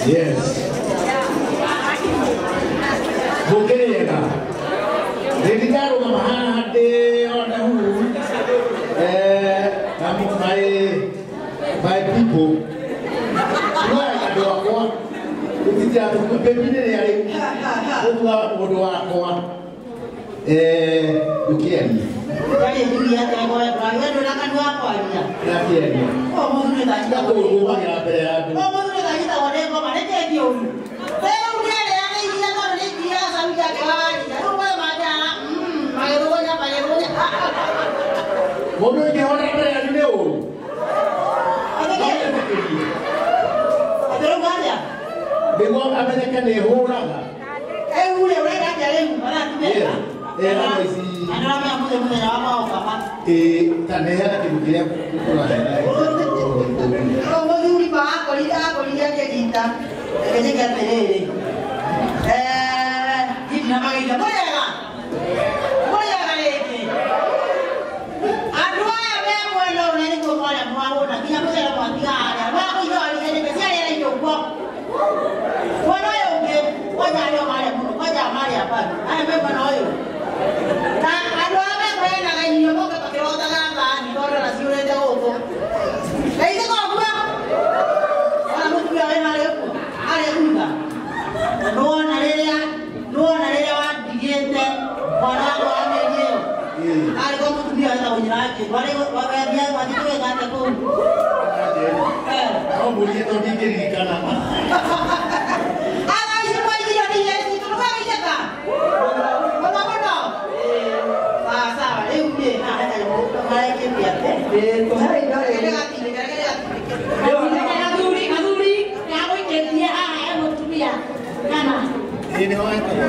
Yes. Mũkĩrĩega. Ndĩndarũgama haha ndĩ ona hu. My people. Tuoyaga andũ akwa. Gũtirĩ baby nĩ rĩa rĩu. Gũtua mũndũ wakwa. Ndũkĩarie. Yaani ndugu yake kwa kwa ndo na kanua kwaria. Ndakĩaria. O mũndũ nĩ tanyita Ndakũrũgamagĩra mbere ya andũ. O mũndũ nĩ tanyita wone ngoma nĩ kĩndĩ ũru. Rĩu nĩarĩaga iria tondũ nĩ iria sauti yake waria. Rĩu we majara magĩrũgũnya magĩrũgũnya. Mũndũ ũngĩhorera mbere yanyu nĩ ũru. Atĩrĩ atĩa? Nĩguo amenyeke nĩ hũraga. Rĩu rĩ ũrenda atĩa rĩu? Maratumĩka. Hano ici. Andũ arĩa mũthenya wa maũbaba. Ta neana kĩndũ kĩrĩa tũraheana. O mũthuri ma akorire akorire akĩnyita. Reke njĩke atĩrĩrĩ. Hihi na mageithia. Mũrĩega? Mũrĩega rĩngĩ? Andũ aya me mwena ũrĩa nĩguo mwarĩa mwahũna nginya mũcere mwatiga harĩa. Mwakũiga warigĩrĩke ciarĩra-inĩ ũguo. Mwena ũyũ ũngĩ kwanja arĩa marĩa mũno kwanja marĩa bado. Aya me mwena ũyũ. Na andũ arĩa mekũheanaga irio moke makĩrotaga thani tondũ ona ciũrĩte gũkũ. Na ithe koguo ona mũtumia wĩ harĩa ũguo harĩa thutha. Nĩwona rĩrĩa wandigĩte mwana wakwa wa mĩeri ĩyo. Arĩ kwa mũtumia wetagwo nyina wa Kĩndũ. Arĩ wathiaga wathiĩte gwĩka atĩa kũu? No mũrie tondũ ndingĩririkana. Aga ici kwa irio nĩ irio citũ ndũgagĩceka. Mũno mũno. Sawa sawa rĩu rĩ haha he kanyamũ marekĩte atĩa? Tũhe indo rĩrĩ. Reke gatindĩke reke gatindĩke. Athuri athuri nĩagũikĩtie haha he mũtumia kana Ĩĩ nĩho etagwo.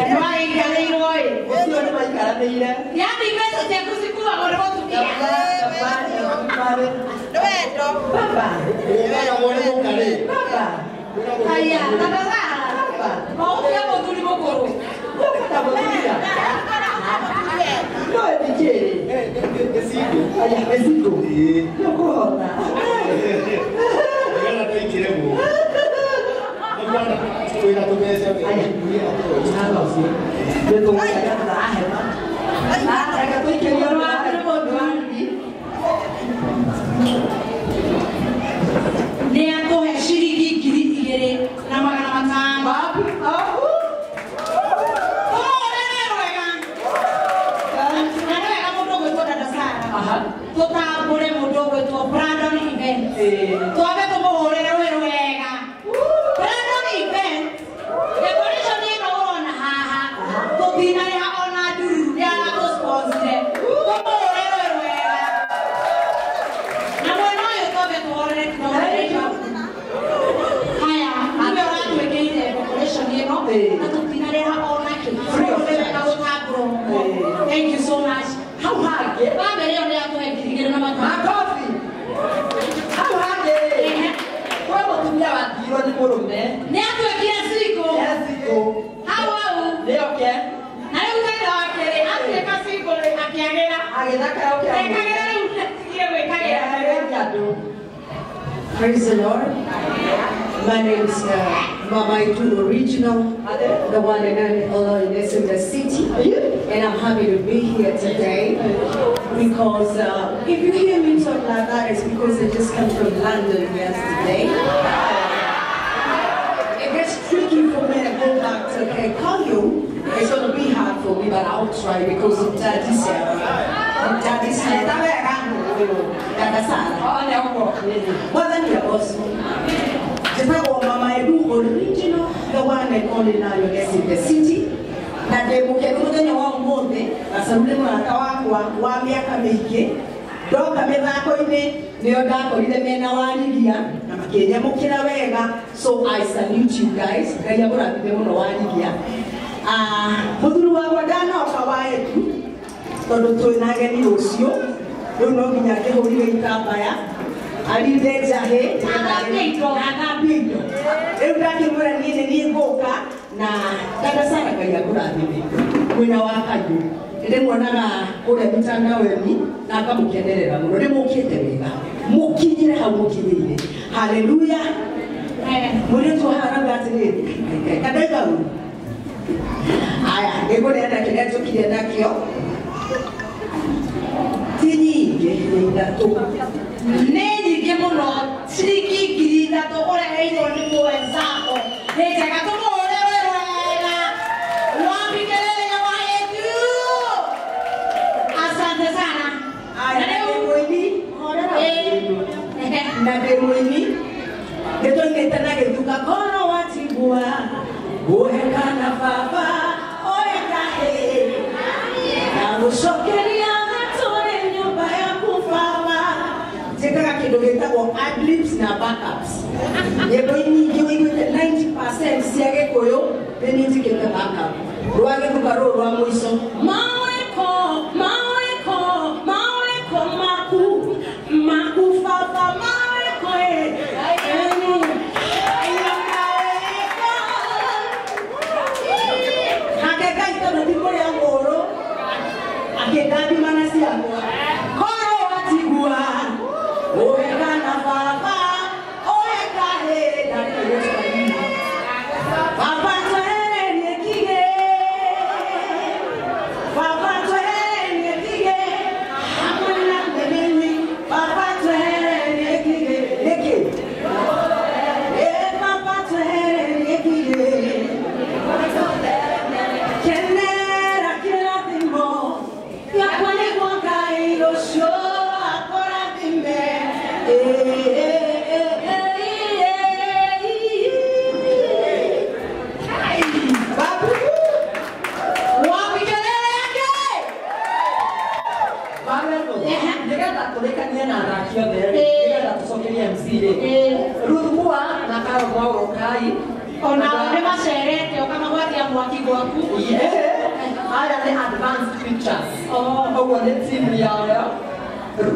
nĩwagĩikarĩirwo ĩ. Ũcio nĩ maikaranĩire. Yaani mbeca ciaku cikuagwo nĩ mũtumia. Nĩ wendo. Baba. Wĩragwo nĩ mũka-rĩ. Baba. Aya, tata Sara. Maũtige mũthuri mũkũrũ. Baba mũtumia. No ĩtikĩrĩ. Nĩ cindũ. Aya, nĩ cindũ. Ĩĩ. Nĩ ũkũhota. Nĩgetha tũingĩre guo. Wĩna tũbeca Aya. Hapa ũcio. Nĩ tũgũcaria tũrahema. Reke tũikĩrie Mũndũ waku nĩ mũthuri. Nĩ atũhe ciringi 2,500. Wapi? Au. Tũmũhũrĩre wega. Na nĩ wega mũndũ ũgwĩtwo Dada Sara. Aha. Tũtambũre mũndũ ũgwĩtwo Brandon Event. Twambe tũmũhũrĩre rwĩ rwega. Brandon Event, decoration ĩno ũrona haha, tũtinarĩha ona ndururu, nĩ aratũsponsire. Tũmũhũrĩre rwĩ rwega. Na mwena ũyũ twambe tũhorere tũhorere indo. Haya, nĩwe ũratwĩkĩire decoration ĩno, na tũtinarĩha ona kĩ. Free of Nĩ wega gũtambũra ũguo. Thank you so much. Hau hangĩ. Bamĩrĩ ĩyo nĩ yatũhe 2,500. Makobi. Hau hangĩ. Kwĩ mũtumia watigirwo nĩ mũrũme. Nĩ atwĩkire single. Yes, Hau hau. Nĩoke. Na rĩu thĩna wake rĩ, atuĩka single rĩ, akĩagĩra. Agĩthakara ũkĩra. Ekagĩra rĩu atigire gwĩkagĩra. Ehereria andũ. Praise the Lord. My name is Mama Itu Original, the one and only Oloiness in the city. And I'm happy to be here today because if you hear me talk like that, it's because I just come from London yesterday. It gets tricky for me to go back to Kikuyu. It's going to be hard for me, but I'll try because of Daddy Sarah. Daddy Sarah. Dada Sarah. One ũguo. Mwathani agocwo. Njĩtagwo Mama Edu Original, the one and only Lioness in the city. Na ndĩ mũkenu mũthenya wa ũmũthĩ, Gacaru nĩ mũrata wakwa wa mĩaka mĩingĩ. Ndoka mĩthako-inĩ nĩo ndakorire mena Warigia na makĩnyamũkĩra wega. So I salute you guys. Ngai amũrathime mũno Warigia. Mũthuri wakwa ndanoka wa Edu tondũ twĩna ageni rũciũ. Rĩu no nginya ngĩhũrire itambaya arinde njahĩ Athambie indo. athambie indo. Rĩu ndakĩmwĩra niĩ nĩ niĩ ngũka na Dada Sara Ngai akũrathime mwena wa Kayũ. Ndĩmuonaga kũrĩa mitandao-inĩ na ngamũkenerera mũno. Nĩmũkĩte wega, mũkinyire hau mũkinyĩire. Haleluya. Mũirĩtu haha arauga atĩrĩrĩ, kandaiga ũru. Aya, nĩngũneana kĩrĩa njũkire nakĩo. Ti nyingĩ, nĩ ithatũ. Nĩ nyingĩ mũno, ciringi 3,000 ũreheirwo nĩ mwenzako. Nĩ njega tũmũhũre wega. Wapi kelele ya waetu? Asante sana. Aya, ndĩ mũini. Na ndĩ mũini. Nĩtwainĩte na gĩthuka kono watigua. Ũhe kana baba, oe kahĩĩ. Na gũcokeria gatũre nyũmba yaku baba. Njĩkaga kĩndũ gĩtagwo adlibs na backups. Nyĩmbo nyingĩ ũiguĩte 90% cia Gĩkũyũ nĩ niĩ njĩkĩte backup. Rwa gĩthuka rũrũ rwa mũico. Mawĩko, mawĩko, mawĩko maku, maku baba, mawĩko ĩ. Nake Ngai tondũ ti kũrĩa mũũrũ, akĩndathima na ciakwa. Korwo watigua, ũhe kana baba, ũhe kahĩĩ, ndakĩrwo kanini. Baba twehererie kĩgĩ, baba twehererie kĩgĩ, hamwe na mĩmĩri, baba twehererie kĩgĩ. Nĩkĩ? Ĩ baba twehererie kĩgĩ. Kenera kĩrathimo gĩakwa nĩguo Ngai rũciũ akũrathime. Ĩ, ĩ, ĩ, ĩ, ĩ. Babu. Wapi kelele yake? Wawendo, nĩgetha tũrĩkanie na athaki othe rĩ, nĩgetha tũcokerie MC rĩ. Ruth Mua na Carol Mwaũro Kai. Onao nĩ macerete ũkamagwatia mwaki gwaku. Yeah. Aya nĩ Advanced Pictures. Ũguo nĩ timu yao.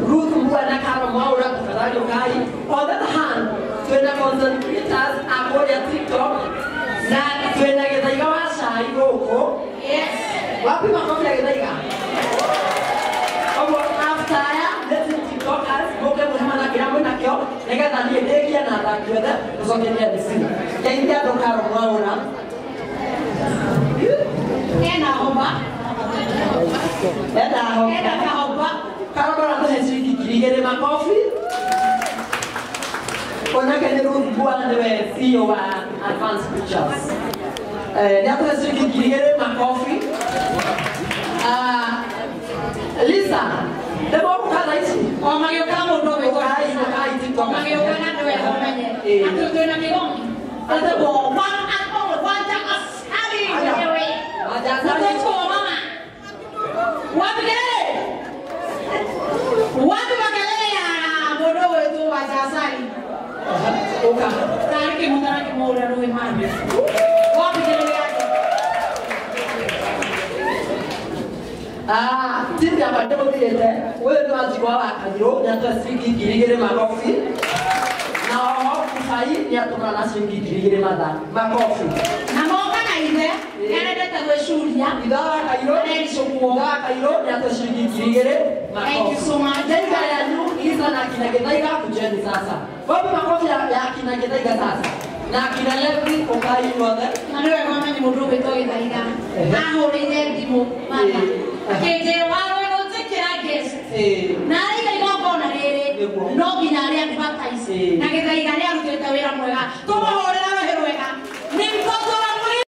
Ruth Mua na Carol Mwaũra tafadhali ũkai. On the other hand, twĩna content creators a kũrĩa TikTok na twĩna Gĩthaiga wa cai gũkũ. Yes. Wapi makofi ya Gĩthaiga? Ũguo after aya nĩ TikTokers mũke mũhema na kĩrĩa mwĩnakĩo nĩgetha niĩ ndĩkie na athaki othe tũcokerie MC. Ngeithia andũ Carol Mwaũra. Ena homa. Ena homa. Ena kahoma. Carol Mwaũra tũhe ciringi 2,000 makofi. Onake nĩ Ruth Mua nĩwe CEO wa Advanced Pictures. Nĩ atũhe ciringi 2,000 makofi. Lisa, nĩmogũka thaa ici? O magĩũka mũndũ ũgwĩtwo Ũkai, Lisa. ũkai TikTok. O magĩũka na nĩ wega ũmenye. Atĩ twĩna mĩgomi. Etagwo Wanja Asali mwenyewe. Wanja Asali. Mũtũtwo mama. Wapi kelele? Wapi makelele ya mũndũ ũgwĩtwo Wanja Asali? Ũka. Tarĩ kĩmũtara kĩmũhũra rũĩ maĩ. Wapi kelele yake? Timu yakwa ndĩmũtigĩte ũyũ nĩ Wanjigwa wa Kanyirũ nĩ atũhe ciringi 2,000 makobi. Na oho Kubai nĩ atũmana na ciringi 2,000 matha makobi. Na moka na ithe nĩarendete gwĩcuria. Ithe wa Kairũ Arericũkwo. Ithe wa Kairũ nĩ atũhe ciringi 2,000 makobi. Thank you so much. Ngeitha yanyu Lisa na kina Gĩthaiga kujeni sasa. Wapi makobi ya kina Gĩthaiga sasa? Na kina Levi ũkai inyuothe. Na nĩ wega ũmenye mũndũ ũgwĩtwo Gĩthaiga ahũrĩire thimũ matha akĩnjĩra warũĩ gũtĩkĩra guest na arĩiga igongona rĩrĩ no nginya arĩ advertise na Gĩthaiga nĩ arutĩte wĩra mwega. Tũmũhũrĩre